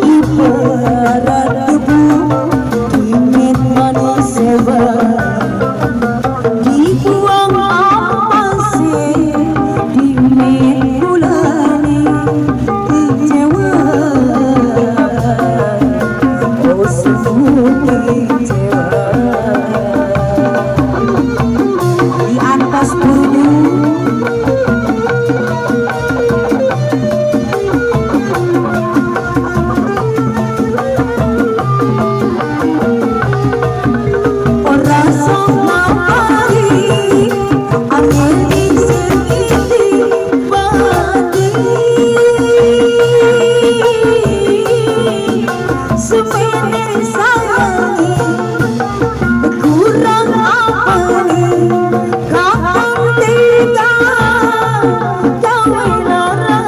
Ibarat debu dimit manis dibuang ampase dimit gulane kecewa. Oh, sungguh kecewa. Di atas bumi ora sok ngapari angin disengiti pati semene sayangi kurang apa nih kapan tega gawe lara.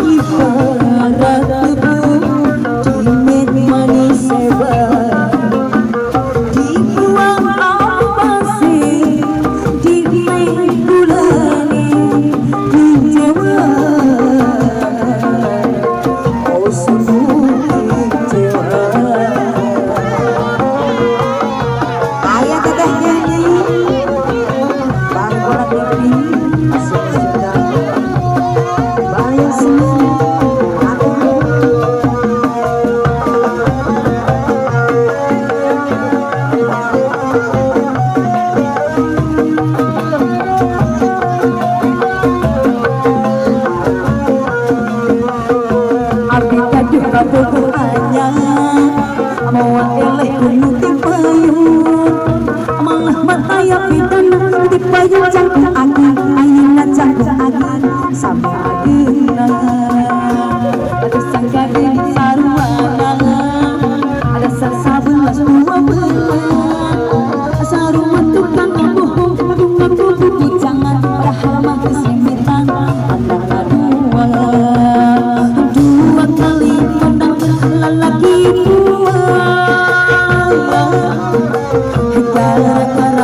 Ibarat debu dimit manis dibuang apa sih dimain gulane kecewa. Oh, sungguh kecewa. Ayah teteh nyanyi Bangkola TV sudah bayar semua aku. Abdi gaduh kabogoh anyar moal eleh kuno ti payun malah mataya pidana di payun jangkung aki ayeuna jangkung aki sami ageuna ada sangkading saruana ada sabelas dua belas sarua tukang bohong ngaku bujangan padahal mah geus limitan antara dua dua kali menang lelaki dua gara-gara